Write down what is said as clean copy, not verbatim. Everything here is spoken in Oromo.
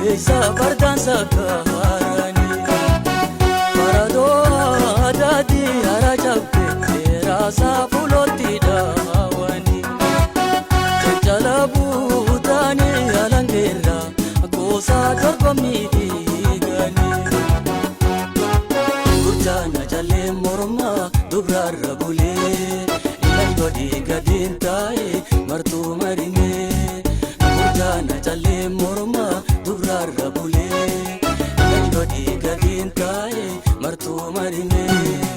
Keessa fardaan sakkaarani. Faradoo aadaati hara cabde dheeraasaa fuulootti dhaawani. Caccala buutaani alangeerra kuusaa dorgommii fiigani. Gurjaana callee mormaa dubraarra bulee ilal godhii gadiin taa'e martuu marimee. Gurjaana callee mormaa dubraarra bulee ilal godhii gadiin taa'e martuu marimee.